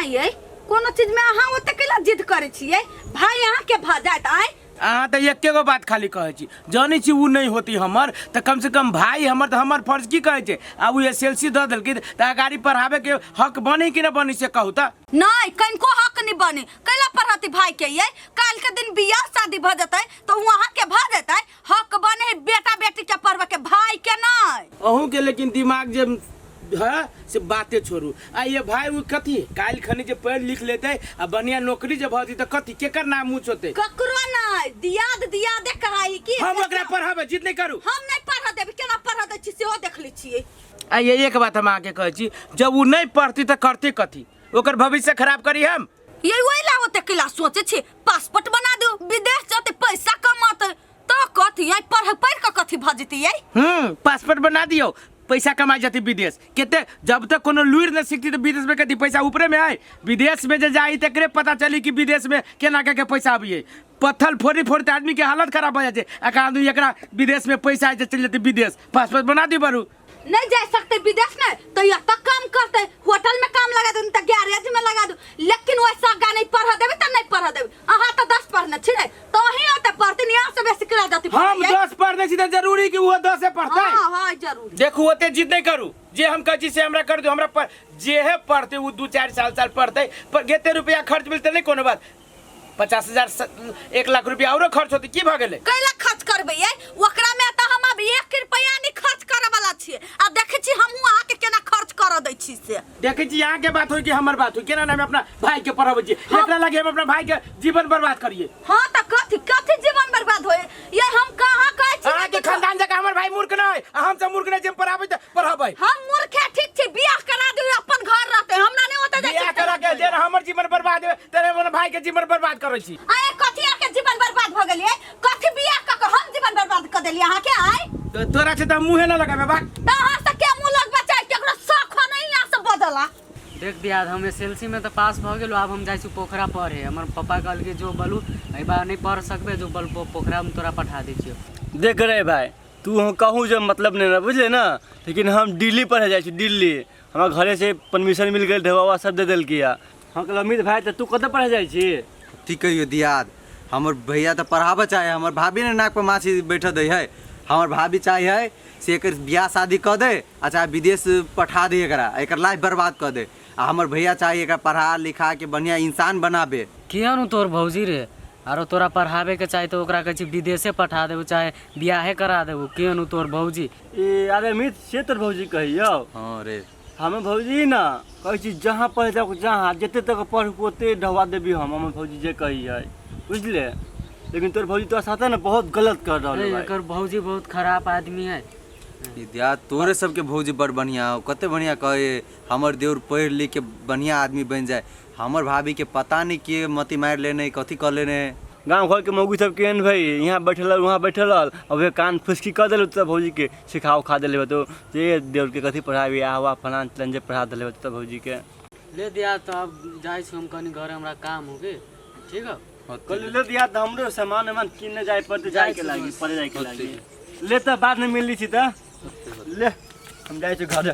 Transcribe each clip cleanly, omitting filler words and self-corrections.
आइ ये कोनो चीज में अहाँ ओते कैला जिद करै छियै? भाई अहाँ के भऽ जायत आइ। अहाँ तऽ एके गो बात खाली कहै छी, जानै छी ओ नहि होती हमर तऽ कमसँ कम भाय हमर, तऽ हमर फर्ज की कहै छै? आ ओ एस एल सी दऽ देलकै तऽ अगाड़ी पढ़ाबैके हक बनै कि नहि बनै से कहू तऽ। नहि, कनिको हक नहि बने। कैला पढ़ती भाई के ये? काल्हि के दिन बियाह शादी भऽ जेतै तऽ ओ अहाँ के भऽ जेतै। हक बने है बेटा बेटी के पढ़बे के, भाई के नहि। अहूँके लेकिन दिमाग जे है से बाते छोड़ू। आ ये भाई ओ कथी काल्हि खनी जे पढ़ि लिख लेतै आ बढ़िया नौकरी जे भऽ जेतै तऽ कथी केकर नाम ऊँच होतै? ककरो नहि। दियाद दियादे कहाई की। हम ओकरा पढ़ाबै जिद नहि करू। हम नहि पढ़ऽ देबै। केना पढ़ऽ दै छी सेहो देख लै छियै। आ ये एक बात हम अहाँके कहै छी, जब ओ नहि पढ़ती तऽ करती कथी? ओकर भविष्य खराब करी हम? ये वही ला ओते कैला सोचे छी पासपोर्ट बना दियो, विदेश जते पैसा कमाते तो कथी आई पढ़ पढ़ के कथी भऽ जेतै ये? पासपोर्ट बना दियो, पैसा कमा जाती विदेश केते। जब तक कोनो लुरि न सीखती तो विदेश में कथी पैसा ऊपरे में आए? विदेश में जे जाई तकरे पता चली कि विदेश में केना के पैसा आबिए। पत्थर फोड़ी फोड़ते आदमी के हालत खराब हो जाए। एक आदमी एकरा विदेश में पैसा आए चल जाते विदेश, पासपोर्ट बना दी बरू। नहीं जा सकते विदेश में तो यहाँ तक काम करते, होटल में काम लगा दू तो गैरेज में लगा दू, लेकिन वैसा गा नहीं पढ़ा देबे तो नहीं पढ़ा देबे। अहाँ तो 10 पढ़ने छी ने तो वही होते पढ़ते नहीं, यहाँ से बेसी करा जाती। हम 10 पढ़ने छी तो जरूरी कि वो 10 पढ़ते? हाँ हाँ जरूरी। देखू ओते जिद नहीं करू, जे हम कहै छी से हमरा कर दू। हमरा पर जे है पढ़ते वो 2-4 साल साल पढ़ते पर कते रुपया खर्च मिलते नहीं कोनो बात। 50,000 1 लाख रुपया औरो खर्च होते की भऽ गेलै? कैला खर्च करबै ये ओकरा में? तऽ हम अब 1 रुपया नहीं खर्च करे वाला छियै। आ देखै छी हमहूँ अहाँके केना खर्च करऽ दै छी से। देखै छी अहाँके बात होई कि हमर बात होई, केना हम अपना भाई के पढ़ाबै छी। एकरा लागे हम अपना भाई के जीवन बर्बाद करिए? हाँ तऽ कथी कथी जीवन बर्बाद होए ये? हम कहाँ कहै छी? अहाँके खानदान जकाँ हमर भाई मूर्ख नहि आ हम सब मूर्ख नहि जे हम पढ़ाबै तऽ पढ़ाबै। हम मूर्ख है ठीक छै, बियाह करा दियौ अपन घर रहतै, हमरा नहि ओतऽ जाइ। बियाह करा के जे हमर जीवन बर्बाद होय तेरे अपन भाई के जीवन बर्बाद करै छी। आए कथी अहाँके जीवन बर्बाद भऽ गेलै? कथी बियाह कऽ के हम जीवन बर्बाद कऽ देलियै अहाँके आइ? तो तोरा से तऽ मुँहे न लगाबे बा। तऽ अहाँ से के मुँह लगबे चाहे? केकरो शौक हो नहीं यहाँ से बजला। देख दियाद, हम एस एल सी में तो पास भऽ गेलहुँ, आब हम जाइ छी पोखरा पढ़े। हमर पप्पा कहलकै जो बलू एहि बार नहि पढ़ सकबे, जो बल पोखरामे तोरा पठा दै छियौ। देख रे भाई, तू हम कहूँ जे मतलब नहीं ना बुझले ना, लेकिन हम दिल्ली पढ़े जाइ छी दिल्ली। हमरा घरे से परमिशन मिल गेल, ढेबा सब दे देलकै या। हम कहलहुँ अमित भाई तऽ तू कतऽ पढ़े जाइ छी? की कहियो दियाद, हमर भैया तऽ पढ़ाबऽ चाहे, हमर भाभी ने नाक पर माछी बैठऽ दै है। हमर भाभी चाहे है से एकर बियाह शादी कऽ दे आ चाहे विदेश पठा दे एकरा, एकर लाइफ बर्बाद कऽ दे। आ हमर भैया चाहे एकरा पढ़ा लिखा के बढ़िया इंसान बनाबे। किया नु तोर भौजी रे आरो तोरा पढ़ाबे के चाही तऽ ओकरा कहै छी विदेशे पठा देबू चाहे बियाहे करा देबू। किया नु तोर भौजी? ए अरे अमित, से तोर भौजी कहियौ? हाँ रे। हमे भौजी ना कहै छी जहाँ पढ़े जाओ, जहाँ जते तक पढ़ ओते ढवा देबी हम, हमर भौजी जे कही है बुझले। लेकिन तोर भौजी तोरा साथे ना बहुत गलत कर रहल है। एकर भौजी बहुत खराब आदमी है। ई दिया तोरे सबके भौजी बड़ बढ़िया हो, कते बढ़िया कहे हमर देउर पढ़ि लिख के बढ़िया आदमी बनि जाए। हमर भाभी के पता नहीं के मति मारि लेने कथी कऽ लेने। गाँव घर के मौगी सब केहन भई, यहाँ बैठल रहल वहाँ बैठल रहल, अब वे कान फुसकी कऽ देलू तऽ भौजी के सिखा उखा देले तो जे देउर के कथी पढ़ाबी आ हुआ फलान चिलान जे पढ़ा देले तो भौजी के। ले दिया तो अब जाइ छी हम कनी घर, हमरा काम हो के ठीक है। कल ले दिया तऽ हमरो सामान उमान किनने जाय पड़तै, जाय के लागी पड़े जाय के लागी। ले तऽ बाद में मिलली छी तऽ ले हम जाइ छी घरे।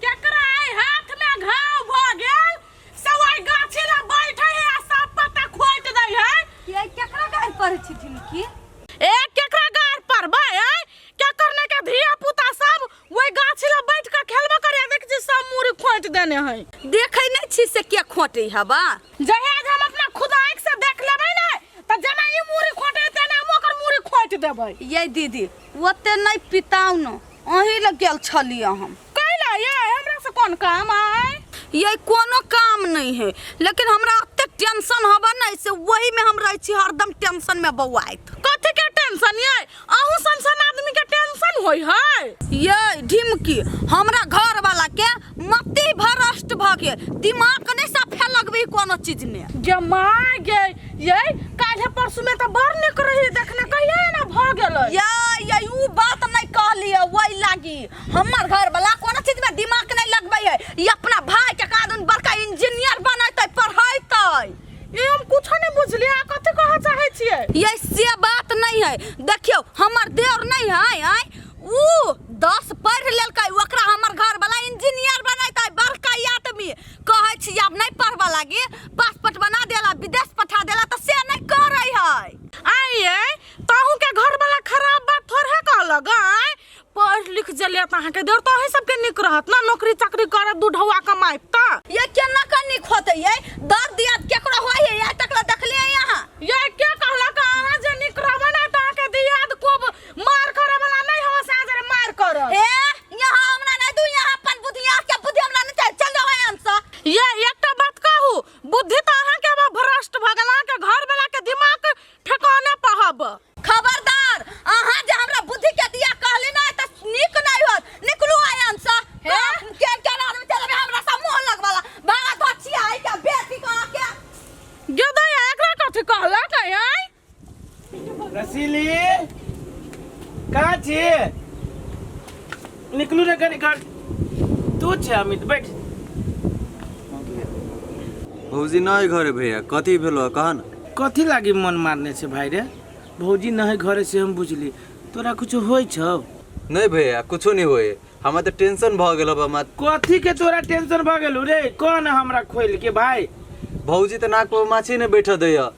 केकरा आइ हाथ में घाव भ गेल से ओहि गाछी लग बैठे है आ सब पत्ता खोटि दै है। ये केकरा गारि पढ़ै छी झिमकी? ए केकरा गारि पढ़बै है? क्या करने के धिया पुता सब ओहि गाछी लग बैठ के खेलबो करे, देख छी सब मूड़ी खोटि देने है। देखै नहि छी से के खोटै हबा? जहिया जे हम अपना खुद आँखि से देख लेबै ने तऽ जेना ई मूड़ी खोटे तेना हम ओकर मूड़ी खोटि देबै। ये दीदी ओते नहि पिताउ न, अहीं लग गेल छलियै हम। कैला ये हमरा से कोन काम आय? ये कोनो काम नहीं है, लेकिन हमरा एते टेंशन हबा नहीं से वही में हम रहै छी हरदम टेंशन में बौआइत। कथी के टेंशन ये? अहूँ सन सन आदमी के टेंशन होय है? ये ढिमकी हमरा घर वाला के मति भ्रष्ट भ गेल, दिमाग नहीं साफे लगबी कोनो चीज में। गे माय गे, ये काल्हे परसू में तो बड़ निक रही देखने, कहिया एना भ गेलै? ये ये ऊ बात नहीं कहलिए, वही लागी हमर घर वाला कोनो चीज में दिमाग नहीं लगबै है। ई अपना भाई के कादुन बड़का इंजीनियर बनेतै पढ़ेतै। ये हम कुछो नहीं बुझलिए, अहाँ कथी कहऽ चाहै छियै? ये से बात नहीं है। देखियौ हमर देवर नहीं है आय ऊ 10 पढ़ लेलकै, ओकरा हमर घर वाला इंजीनियर बनेतै बड़का आदमी। कहै छी आब नहीं पढ़बऽ लागे। ये दर्द दिया केकरो होय है आइ तक ला देखलिए यहाँ। ये के कहलक अहाँ जे नीक रहबै ने तऽ अहाँके दियाद खूब मार करे वाला नहीं हवा से अहाँ जरे मार करत। हे यहाँ हमरा नहीं दू, यहाँ अपन बुद्धि के बुद्धि हमरा नहीं चाहिए, चल जाओ यहाँ से। ये एकटा बात कहू, बुद्धि तऽ अहाँके अब भ्रष्ट भऽ गेल, अहाँके घर वाला के दिमाग ठेकाने पहब। खबरदार अहाँ जे हमरा बुद्धि के दिया कहली ना त नीक नहीं होत, निकलू आयन से। हे केन केन आदमी चलबे हमरा से मुंह लगवाला भागा तो छिया आई के बेटी का के गेदै एकरा कथी कहलक आय? रसीली कहाँ छी? निकलू रे कनी घर। तू छे अमित बैठ। भौजी नहीं घरे भैया, कथी भेलो कह न? कथी लागी मन मारने छे भाई रे? भौजी नहीं घरे से हम बुझली, तोरा कुछ होई छौ? नहीं भैया कुछो नहीं होए, हमरा तो टेंशन भ गेल बा। कथी के तोरा टेंशन भ गेल रे? कौन हमरा खोल के भाई? भौजी तो नाक पर माछी नहीं बैठ दैया,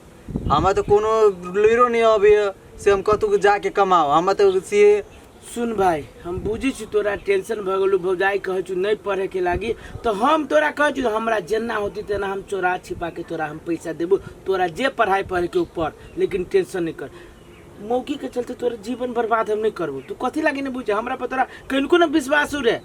हमरा तो कोनो लुइरो नहीं अबैया से हम कतौ जाके कमाओ, हमरा तो से। सुन भाई हम बुझी छी तोरा टेंशन भ गेलौ, भौजाई कहै छु नहीं पढ़े के लागी, तो हम तोरा कहै छु हमरा जेना होती तेना हम चोरा छिपा के तोरा हम पैसा देबो, तोरा जे पढ़ाई पढ़े के ऊपर, लेकिन टेंशन नहीं कर। मौकी के चलते तोरा जीवन बर्बाद हम नहीं करबो। तू कथी लागी नहीं बुझे हमरा पर तोरा कनिको न विश्वास हो रे?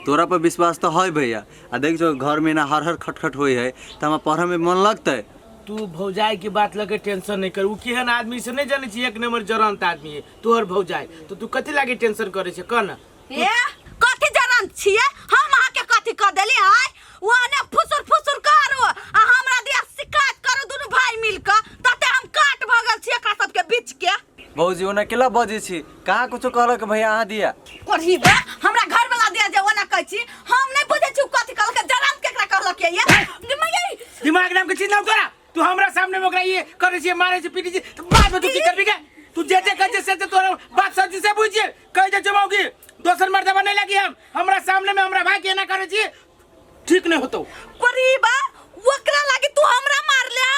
तोरा पर विश्वास तो है भैया, आ देख जो घर में ना हर हर खटखट होई है तो हमरा पढ़े में मन लगतै। तू भौजाई के बात लगे टेंशन नहीं कर, उ केहन आदमी से नहीं जाने छी, एक नंबर जरंत आदमी है तोहर भौजाई, तो तू कथी लागी टेंशन करे छे कह न? ए कथी जरंत छिए हम अहाँ के कथी क देली आय? ओने फुसुर फुसुर करू आ हमरा दिया शिकायत करू दुनू भाई मिल के, तते हम काट भगल छी एकरा सबके बीच के। भौजी ओना केला बजै छी, कहाँ कुछो कहलक भैया अहाँ दिया? कोढ़ी बे हमरा घर वाला दिया जे ओना कहै छी, हम नहीं बुझै छी कथी कहलक, जरंत केकरा कहलक ये? दिमाग नाम के चीज ना तोरा, तू हमरा सामने में ओकरा ये करे छी मारे छी पीटी छी तो बाद में तू की करबी के? तू जे जे कहै छै से से तोरा बात सच से बुझिए कह दे जमाओगी दोसर मर्दबा नहीं लगी, हम हमरा सामने में हमरा भाई के एना करे छी ठीक नहीं होतो। कोरीबा ओकरा लागी तू हमरा मार ले,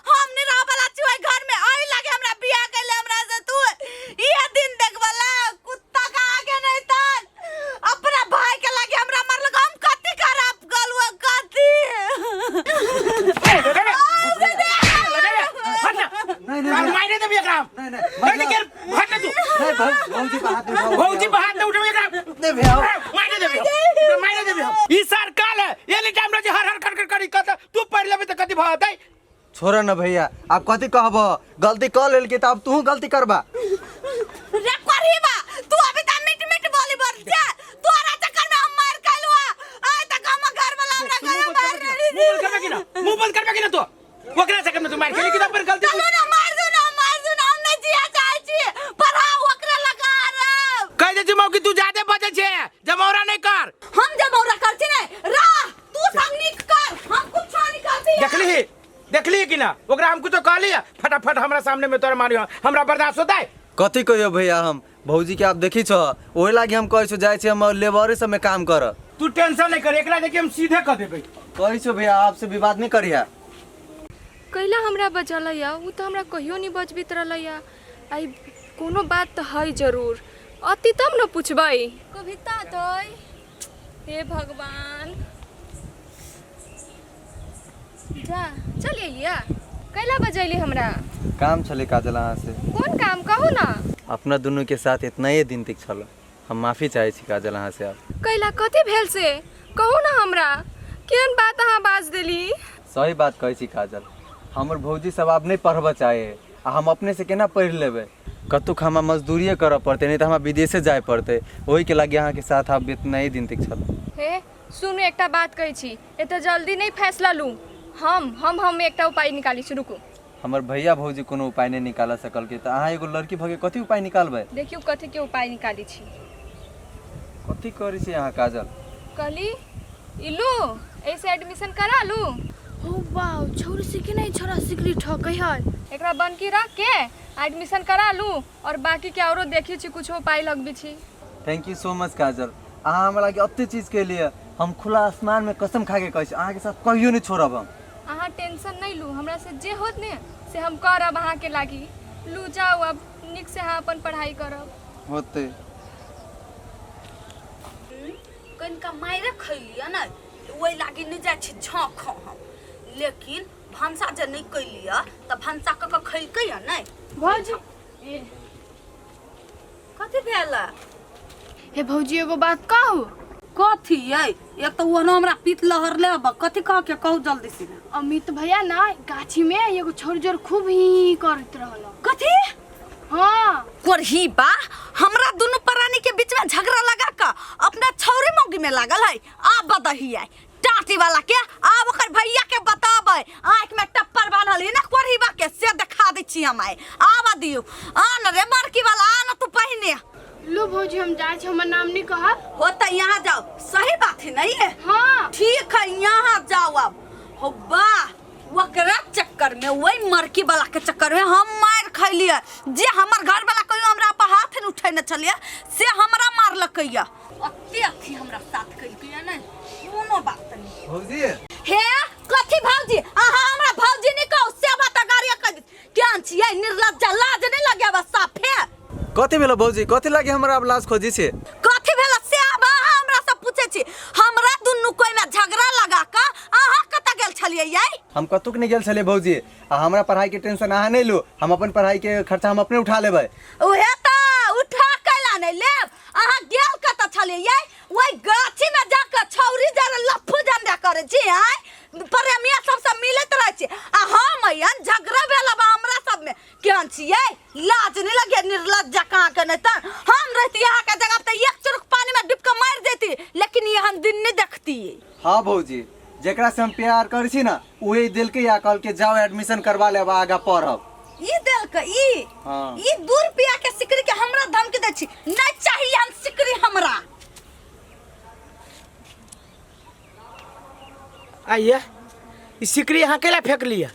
हम नहीं रह वाला छी ओइ घर में, आई लागे हमरा बियाह कैले हमरा से तू इहे दिन देखबला कुत्ता का आगे नहीं तान अपना भाई के लागे हमरा मारलक, हम कथी खराब गलुआ कथी? नहीं मारे देबी एकरा। नहीं नहीं नहीं नहीं हट ना तू। नहीं भौजी पर हाथ नहीं उठाओ। भौजी पर हाथ नहीं उठाओ एकरा। नहीं भैया मारे देबी मारे देबी। ई सरकार है एनी टाइम रहे हर हर खट खट करी कत तू पढ़ लेबे त कथी भतै? छोड़ न भैया आप कथी कहब, गलती कर लेल के त अब तू गलती करबा। रे कोरीबा तू अभी त मिट मिट बोली बर जा, तोरा चक्कर में हम मार खैलुआ आइ तक हम घर वाला हमरा घर मार रहे। मुंह बंद करबे कि ना? मुंह बंद करबे कि ना तू? ओकरा चक्कर में तू मार खेली कि अपन गलती? चलो ना मार दू ना मार दू ना, हम नहीं जिया चाहे छी पढ़ाओ ओकरा लगा रब। कह दे जमाऊ कि तू ज्यादा बजे छे, जमौरा नहीं कर। हम जमौरा कर छी नहीं राह तू संग निक कर, हम कुछ नहीं करती। देखली देखली कि ना ओकरा हम कुछ कहली फटाफट हमरा सामने में तोरा मारियो, हमरा बर्दाश्त होतै? कथी कहियो भैया हम भौजी के आप देखी छो ओहि लागी हम कहै छो जाइ छी हम लेबरे सब में काम कर। तू टेंशन नहीं कर, एकरा देखी हम सीधे कह देबै। कहै छो भैया आपसे विवाद नहीं करिया। कैला हमरा बजलैया उ तऽ हमरा कहियो नहीं बजबैत रहलैया, आई कोनो बात तऽ है जरूर अति तब न पुछबै। कविता तऽ हे भगवान जा चल अइया। कैला बजैली हमरा? काम छलै काजल अहाँ से। कोन काम कहू ना? अपना दुनू के साथ इतना ही दिन तक छल, हम माफी चाहे छी काजल अहाँ से। आप कैला कथी भेल से कहू ना हमरा, केहन बात अहाँ बाज देली? सही बात कहै छी काजल, हमर भौजी सब आब नहीं पढ़बऽ चाहे आ हम अपने से केना पढ़ि लेबै? कतहु हमरा मजदूरिए करऽ पड़तै, नहीं तऽ हमरा विदेशे जाय पड़तै। ओहिके लागी अहाँके साथ आब इतना ही दिन तक छल। हे सुनू एकटा बात कहै छी, एते जल्दी नहीं फैसला लू, हम हम हम एकटा उपाय निकाली छी, रुकू। हमर भैया भौजी कोनो उपाय नहीं निकाल सकलकै तऽ अहाँ एगो लड़की भऽ के कथी उपाय निकालबै? देखियौ कथी के उपाय निकाली छी। कथी करै छी अहाँ काजल? कहली इलू ऐसे एडमिशन करा लू। हो वाओ छौरी सीखे नहीं छोरा सिकली ठकै है। एकरा बनकी रख के एडमिशन करा लू और बाकी के औरो देखी छी कुछ उपाय लगबी छी। Thank you so much Kajal, अहाँ हमरा लागी एते चीज के लिए हम खुला आसमान में कसम खा के कहै छी अहाँके साथ कहियो नहीं छोड़ब हम। अहाँ टेंशन नहीं लू, हमरा से जे होत ने से हम करब अहाँ के लागी। लू जाओ अब निक से अहाँ अपन पढ़ाई करब। होते कनिका मारे खैलियै ने ओहि लागी नहि जाइ छी झाँख हम, लेकिन भनसा जे नहीं कैलिय तऽ भनसा कऽ कऽ खैलकै या नहि? भौजी। कथी भेल? हे भौजी, एगो बात कहू। कथी यै? एक तऽ ओहनो हमरा पीत लहर ले अब, कथी कह के कहू जल्दी से। अमित भैया ना गाछी में एगो छोरी जोर खूब ही करत रहल। कथी? हाँ। कोरही बा हमरा दुनू प्राणी के बीच में झगड़ा लगा के अपना छौरी मौगी में लागल है। आब बदही आई टाटी वाला के, आब ओकर भैया के बताबै, आँख में टप्पर बान्हल है ना कोरही बा के, से देखा दै छी हम आइ। आब दियौ आन रे मरकी वाला, आन तू पहिने। लो भौजी हम जाइ छी, हमर नाम नहीं कहब। हो त यहाँ जाओ, सही बात है नहीं है? हाँ। ठीक है यहाँ जाओ अब। हो बा ओकरा चक्कर में, वही मरकी वाला के चक्कर में हम मार खैलिए। जे हमर घर वाला कहियो हमरा पर हाथ नहीं उठेने छलिए से हमरा मारलकैया। अते अथी हमरा साथ कैलकैया नहीं, कोनो बात नहीं। भौजी। हे कथी भौजी? अहाँ हमरा भौजी नहीं कहू, से बात गाड़ी कह केहन छियै निर्लज्जा, लाज नहीं लगे बस साफे। कथी भेलो भौजी? कथी लागे हमरा अब लाज खोजी छे? कथी भेल से आब अहाँ हमरा से पूछे छी? हमरा दुनू कोई में झगड़ा लगा के अहाँ कतऽ गेल छलियै यै? हम कतुक नहीं गेल छलियै भौजी, आ हमरा पढ़ाई के टेंशन अहाँ नहीं लू, हम अपन पढ़ाई के खर्चा हम अपने उठा लेबै। उहे तऽ उठा कैला नहीं लेब। अहाँ गेल कतऽ छलियै यै? ओहि गाछी में जाके छौरी जरे लफू झंडा करै छी, आँय प्रेमिया सबसँ मिलैत रहै छी, आ हम एहन झगड़ा भेल बा हमरा सब में। केहन छियै, लाज नहीं लगे निर्लज्जा कहाँ के? नहीं तऽ हम रहती अहाँ के जगह पर तऽ एक चुरुक पानी में डूब के मर जैती, लेकिन एहन दिन नहीं देखती। हाँ भौजी, जेकरा से हम प्यार करै छी ना उहे देलकै या कहलकै जाओ एडमिशन करवा लेब आगा पढ़ब। ई देलकै ई? हाँ। ई 2 रुपया के सिकरी के हमरा धमकी दै छी? नहीं चाहिए हम सिकरी हमरा। आइए ई सिकरी यहाँ केला फेंक लिया?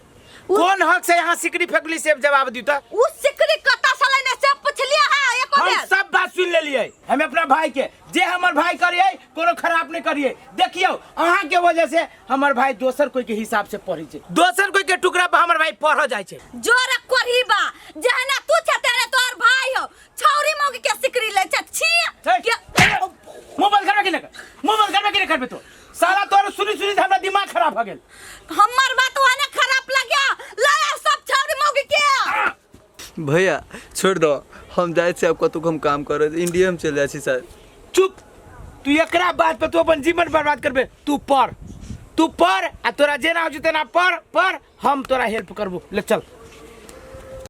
कौन हक से यहाँ सिकरी फेंकली से जवाब दी तो। उ सिकरी कतऽ से लेने से पुछलिए हां एको हम बेर? सब बात सुन लेलिए। हम अपना भाई के, जे हमर भाई करिए कोनो खराब नहीं करिए। देखियो अहाँ के वजह से हमर भाई दोसर कोई के हिसाब से पढ़े छै, दोसर कोई के टुकड़ा पर हमर भाई पढ़ जाय छै। जोर कोरही बा, जेहना तू छे तेहने तोहर भाई हो, छौरी मौगी के सिकरी लै छै छी। हे, के मुंह बंद करबे कि नहीं? मुंह बंद करबे कि नहीं करबे? तो साला तोर सुनी सुनी हमरा दिमाग खराब हो गेल। हमर बात ओहने खराब लग्या, लड़ा सब छौरी मौगी के। भैया छोड़ दो, हम जाइ छी अब कतुक हम काम करे इंडिया में चल जाइ छी सर। चुप, तू एकरा बात पर तू अपन जीवन बर्बाद करबे। तू पढ़, तू पढ़ आ तोरा जेना हो तेना पढ़ पढ़, हम तोरा हेल्प करबो। ले चल।